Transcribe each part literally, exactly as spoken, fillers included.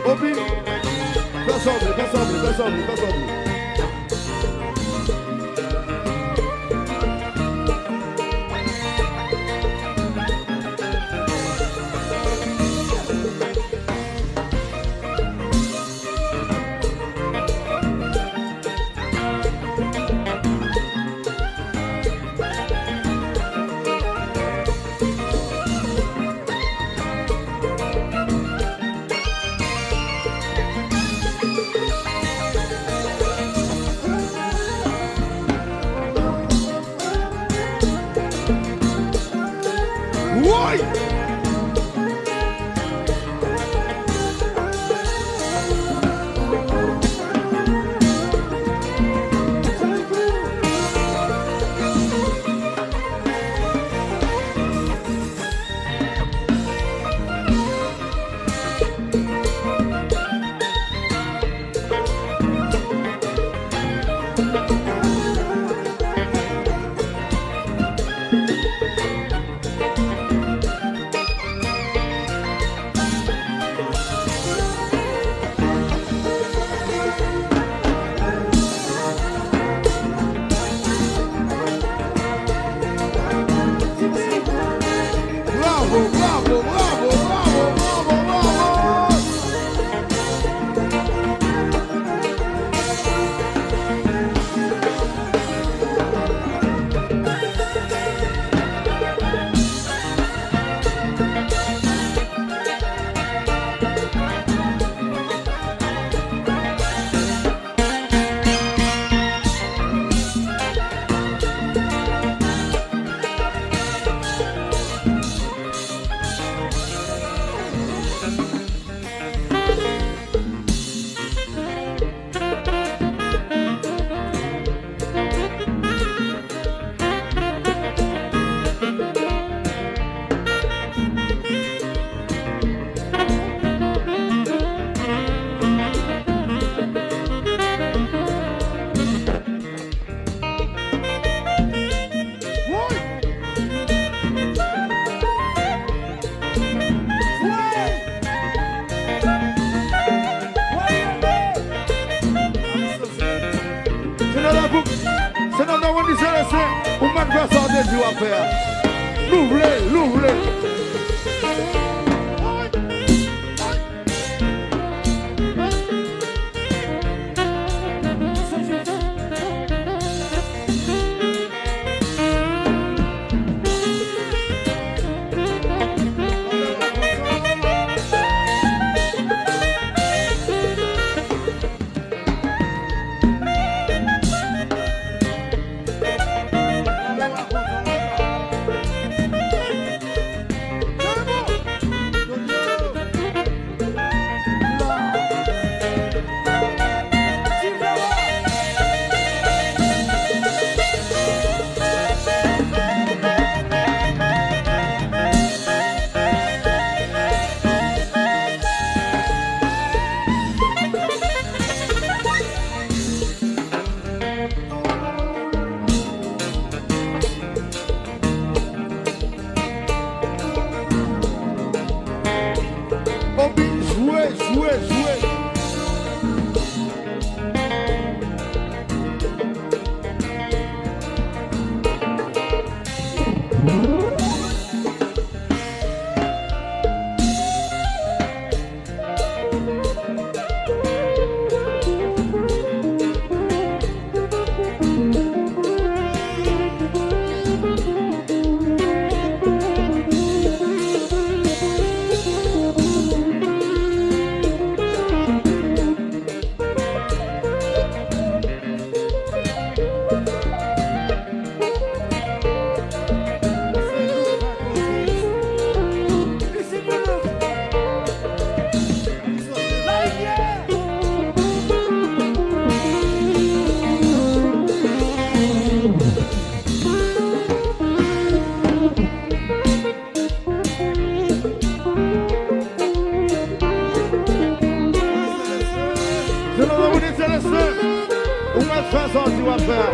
Opi, fè sa w vle, fè sa w vle, fè sa w vle, fè sa w vle. Woy! Bravo, bravo, bravo, bravo, bravo, bravo, bravo. Se nan lakou, se nan non Bondye Selestin, ou mèt fè sa w te di w ap fè a. Nou vle, nou vle. Obi, jwe, jwe, jwe. Se nan non Bondye Selestin, ou mèt fè sa w di w ap fè a.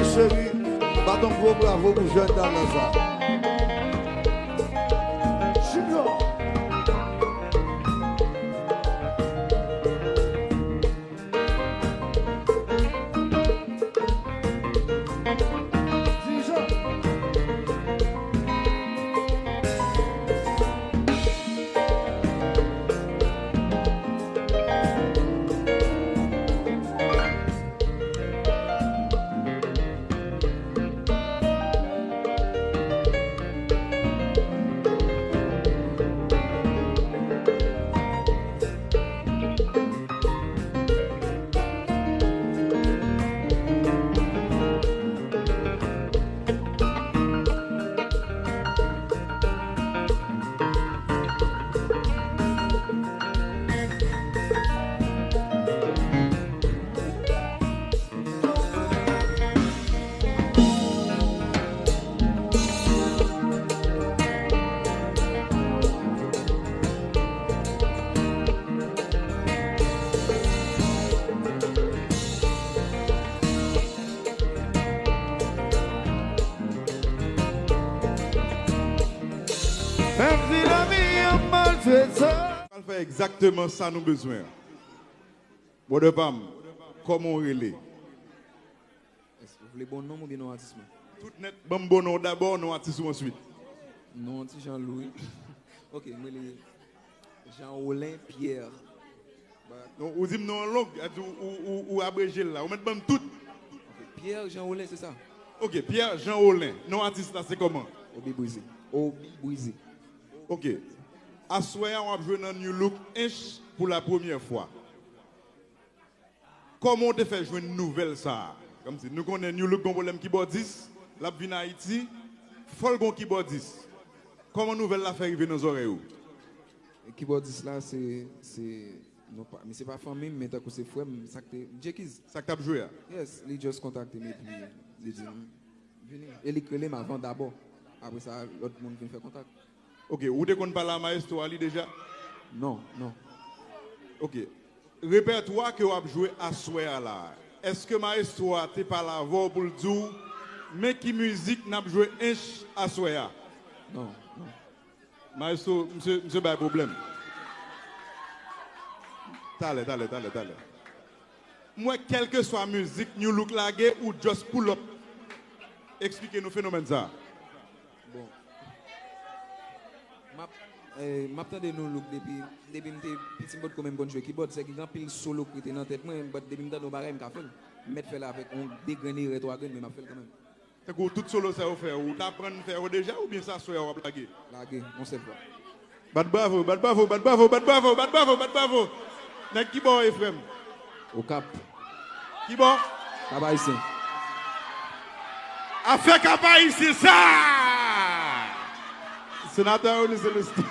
Cheri, bat yon gwo bravo pou jèn talan sa. Junior. Dirijan. Menm si lavi an maltrete. Pral fè egzakteman sa nou bezwen an. Brother pa m, kòman w rele? Èske w vle bon non m oubyen non atis mwen? Tout nèt, ban m bon non w dabò, non atis ou answit. Non ti Jean Louis. Ok, mwen rele Jean Olin Pierre. Ba- Non, ou di m non an long, ou, ou, ou, ou abreje l la. Ou mèt ban m tout. Ok, Pierre Jean Olin, se sa? Ok, Pierre Jean Olin. Non atis la se kòman? Obi Brize. Obi Brize. Ok. Aswè a w ap jwe nan New Look Ench pou la premyè fwa. Kòman w te fè jwenn nouvèl sa a? Kòmsi nou konnen New Look gon pwoblèm kibòdis, l ap vin Ayiti, fò l gon kibòdis. Kòman nouvèl la fè rive nan zòrèy ou? Kibòdis la se, se, non pa, men se pa fanmi m, men tankou se frè m, sa k te, Jekiz. Sa k t ap jwe a? Yes, li just kontakte m epi li di m vini. E li k rele m avan dabò. Apre sa, lòt moun vin fè kontak. Ok, ou te konn pale a mayestwo a li deja? Non, non. Ok. Repètwa ke w ap jwe aswè a la, èske mayestwo a te pale avè w pou l di w, men ki mizik n ap jwe Ench aswè a? Non, non. Mayestwo, misye, misye bay pwoblèm. Talè, talè, talè, talè. M wè kèlkeswa mizik New Look lage, ou just pull up. Eksplike nou fenomèn sa a. Bon. M ap, eh, m ap tande New Look depi, depi m te piti, m potko menm konn jwe kibòd. Sèke gen anpil solo k rete nan tèt mwen, but depi m tande yon bagay, m ka fè l. M mèt fè l avèk yon de grenn erè, twa grenn, men m ap fè l kanmenm. Tankou tout solo sa yo fè, ou t aprann fè yo deja oubyen se aswè a w ap lage? Lage, yon sèl fwa. Bat bravo, bat bravo, bat bravo, bat bravo, bat bravo, bat bravo. Nèg ki bò w ye, frè m? Okap. Ki bò? Kap Ayisyen. Afè Kap Ayisyen sa! Senatè Rony Celestin.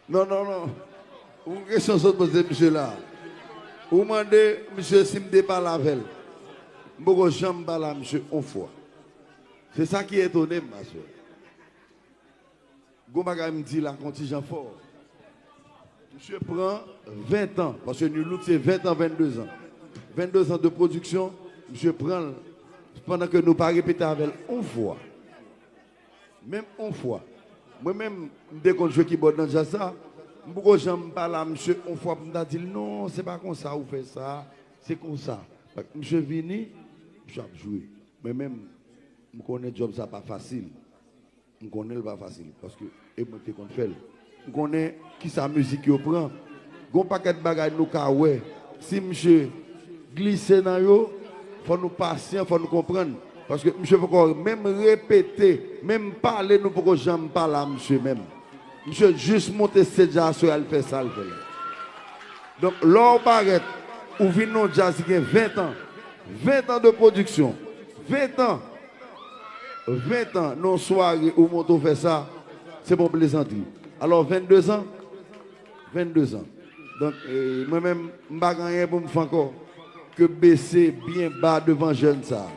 Non, non, non. Yon kesyon sot poze misye la. Ou mande misye si m te pale avè l. M poko janm pale a misye yon fwa. Se sa ki etone m, masè. Gon bagay m di la, gon ti jan fò. Misye pran ven tan, paske New Look se ven tan, venndezan. Venndezan de pwodiksyon, misye pran l, pandan ke nou pa repete avè l yon fwa. Menm yon fwa. Mwen menm, m te konn jwe kibòd nan djaz sa, m poko janm pale a misye yon fwa pou m ta di l, "Non, se pa konsa ou fè sa, se konsa." Misye vini, misye ap jwe. Mwen menm, m konnen djòb sa pa fasil. M konnen l pa fasil, paske e mwen ki te konn fè l. M konnen kisa mizik yo pran. Gon pakèt bagay nou ka wè. Si misye glise nan yo, fò nou pasyan, fò nou konprann. Paske misye poko menm repete, menm pale, nou poko janm pale a misye menm. Misye jis monte stage a aswè a, l fè sa l fè la. Donk, lè w parèt, ou vin nan yon djaz ki gen ven tan, ven tan de pwodiksyon, ven tan, ven tan nan yon sware ou monte w fè sa, se pa yon plezantri. Alò, venndezan, venndezan. Donk, eh, mwen menm, m pa gen anyen pou m fè ankò ke bese byen ba devan jèn sa a.